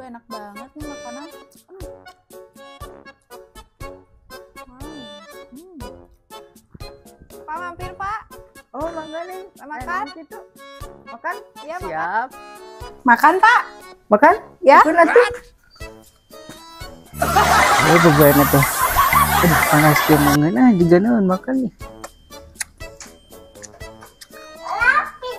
Aduh, enak banget nih makanan. Pak, mampir, Pak. Oh, mangga nih. Makan? Gitu. Makan? Iya, makan. Siap. Makan, Pak. Makan? Ya. Oh, bebayana teh. Aduh, panas kieu mangeunah juga naon makan nih.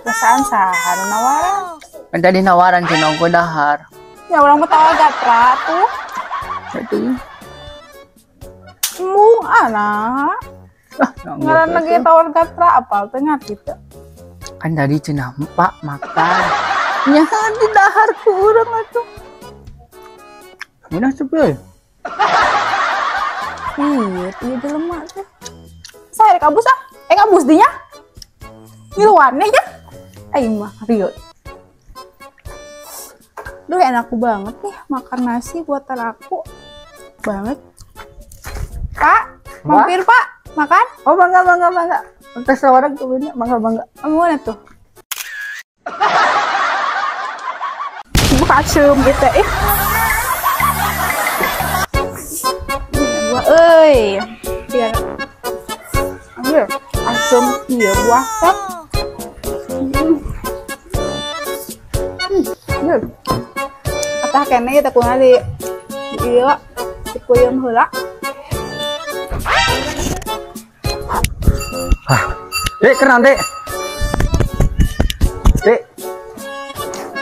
Perasaan saha nu nawaran? Kan tadi nawaran cenah ongko dahar. Ya urang mah tawar gatra tuh. Atuh. Embung anak. Ah, ngaran lagi tawar gatra apal teh ngarti teu. Kan tadi cenah Pak makan. Nya di dahar ku urang atuh. Ngeunah cepet. Iya, iya jelema teh. Saya rek abus ah. Abus dinya. Ngiluan ya. Aing mah rieu. Duh, enak banget nih makan nasi buatan aku. Banget. Pak, mampir Pak, makan. Oh, mangga mangga mangga. Tes orang tuh ini mangga mangga. Mana tuh? Buka asem gitu eh. Buah euy. Biar ambil asem ieu buah teh. Atah kene ieu teh kumaha di ieu dipeuyeum heula. Hah. Dek, kenal, Dek. Dek.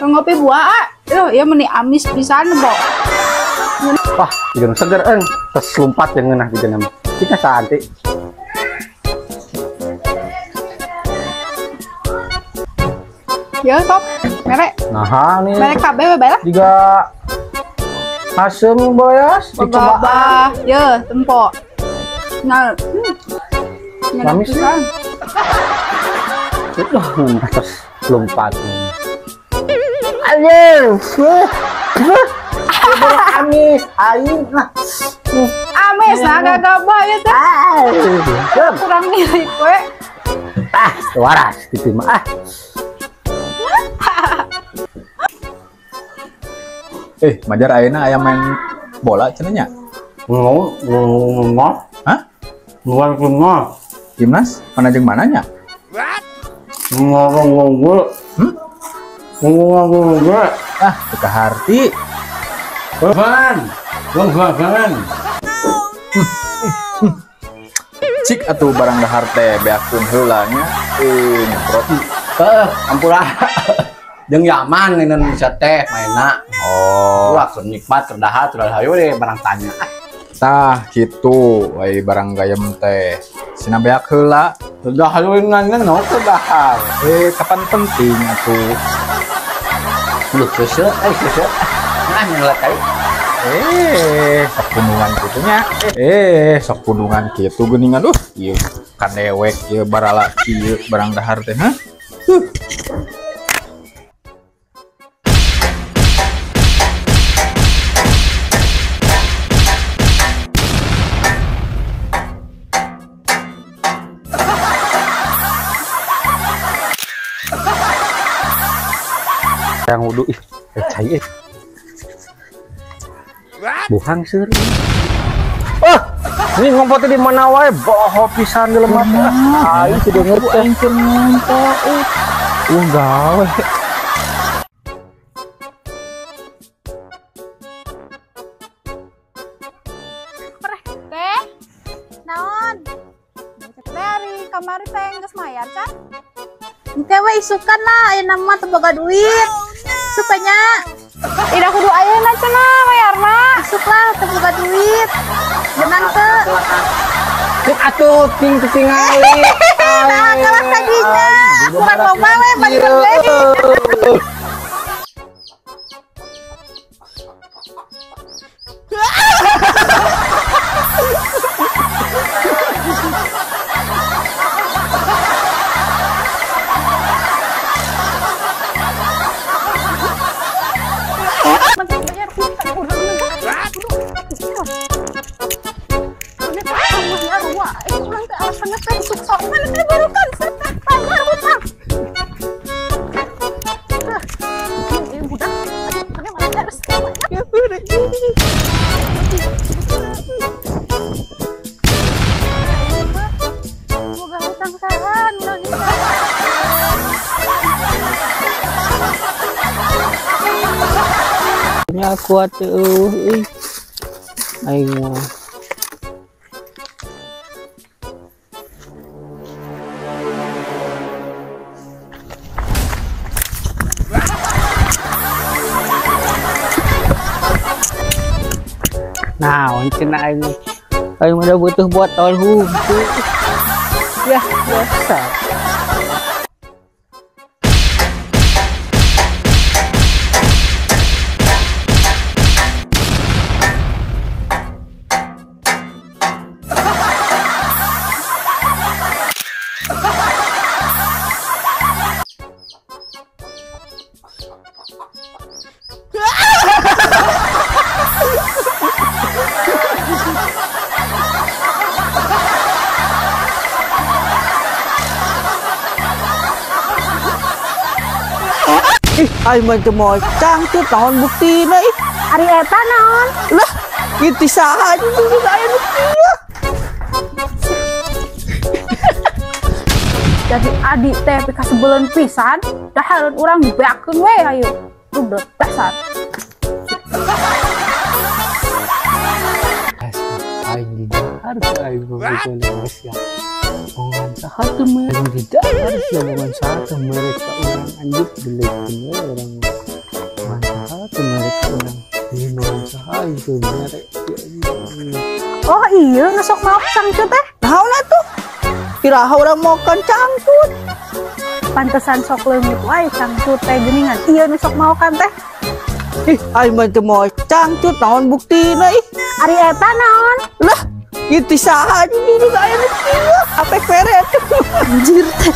Ngopi buah, ah. Duh, ieu meni amis pisan, Bo. Wah, jeung seger eung. Terus lompat jeung ngeunah di mah. Cika saanti. Ya, top. Merek. Nah, nih. Merek KB we bae lah. Juga asem boyos dicobaan. Ya, tempo. Nah, amis pisan. Duh, terus lompat. Ayo, amis, aing lah. Amis nah gagabah ya teh. Kurang mirip we. Ah, waras gitu mah. Ah. Majar ayeuna aya main bola cenah nya? Ngomong. Hah? Ngomong. Timnas mana jeung mana nya? Ngomong. Ngomong. Ah, teu kaharti. Ban. Bang. Cik atuh barang dahar teh beakeun heula nya. Nyemprot. Heeh, ampura. Jeung Yaman Indonesia teh mainna. Oh. Ulah keur nikmat keur dahar keur hayu deh barang tanya. Tah kitu we barang gayem teh. Sina beak heula. Sudah hayu ngan no keur dahar. Kapan penting atuh. Lu kesel, kesel. Nah, nyala kai. Sok pundungan kitu nya. Sok pundungan kitu geuningan ieu kadewek ieu barala kieu barang dahar teh, hah? Yang wudu ih, cai ih. Buhang seur. Oh, ini ngompot di mana wae boho pisan di lemah. Aing teu denger teh. Aing keur ngompot. Gawe. Teh. Naon? Dari kamari teh geus mayar can? Engke we isukan lah ayeuna mah teu boga duit. Supaya tidak kudu ayeuna cenah mayarna. Isuk lah teu boga duit. Jenang teu. Cek atuh ting ketingali. Nah, kalah tadinya. Kurang loba we balik deui. Baru kan Boga hutang sahan nangis. Nya kuat euy. Aing mah. Naon cenah aing mah. Aing mah butuh botol hungkul. Ya, biasa. Ih, aing mah teu moal cangcut naon buktina ih. Ari eta naon? Lah, ieu teh saha jeung aya buktina. Jadi adik teh pikasebeleun pisan, dahareun urang dibeakeun we hayu. Rudet dasar. Aing di dahar aing bobogohan geus ya. Bongan saha teu mere di dahar sia bongan saha teu mere ka urang anjir gelekeun we urang. Bongan saha teu mere ka urang. Ieu bongan saha ieu mere. Oh iya nu sok maok cangcut teh. Naon atuh? Iraha urang maokan cangcut. Pantesan sok leungit wae cangcut teh geuningan. Iya nu sok maokan teh. Ih, aing mah teu moal cangcut naon buktina ih. Ari eta naon? Lah, ieu teh saha jeung aya buktina. Apek mere atuh. Anjir teh.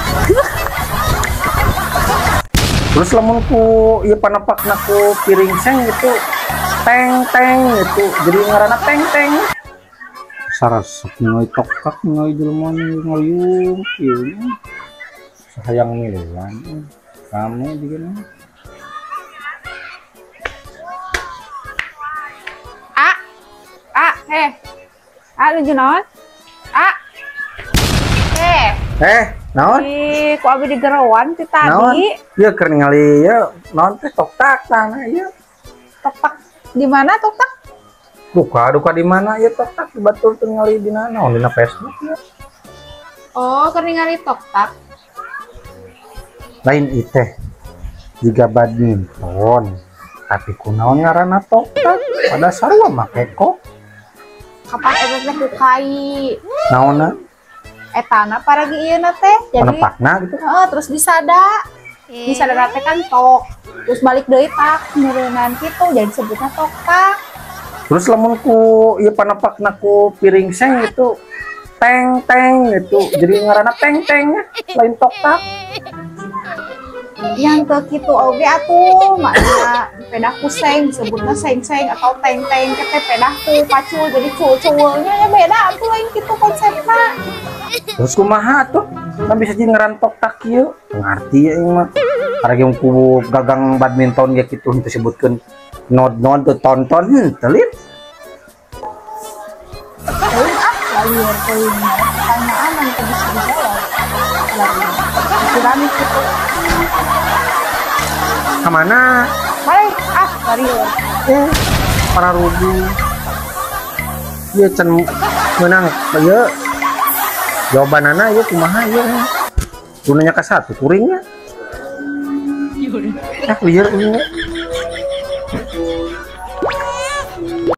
Terus lamun ku ieu panepakna ku piring seng itu teng teng itu jadi ngaranna teng teng. Saresep nyoy tokak nyoy jelema ngaliung kieu nya. Sahayang miluan rame juga nih. A A eh A lucu naon? A eh eh naon? Ih, ku abi digerowan ti tadi. Ieu keur ningali ieu naon teh toktak tanah ieu. Toktak di mana toktak? Duka duka di mana ieu toktak di batur teu ningali dina naon dina Facebook ieu. Oh, keur ningali toktak. Lain ieu teh jiga badminton. Tapi kunaon ngaranna toktak? Pada sarua make kok. Kapan eta teh ku kai? Naonna? Etana paragi ieu na teh. Jadi panepakna gitu. Heeh, terus disada. Disada teh kan tok. Terus balik deui tak meureunnan kitu jadi sebutna toktak. Terus lamun ku ieu panepakna ku piring seng itu teng teng itu jadi ngaranna teng teng lain toktak. Yang ke kitu oge atuh makna pedah ku seng disebutna seng-seng atau teng-teng ke pedah ku pacul jadi cul-culnya ya beda atuh lain kitu konsepna. Terus kumaha atuh? Kan bisa jadi ngaran toktak kieu. Ngarti ya ieu mah. Karena yang ku gagang badminton ya kitu henteu sebutkeun nod-nod teu tonton henteu lin. Teuing ah lieur teuing pertanyaan anu teu bisa dijawab. Pikiran kitu. Kemana? Balik ah lieur. Para rugi. Ieu can meunang ieu. Jawabanana ieu kumaha ieu? Gunanya ka satu kuringnya. Ah lieur ini.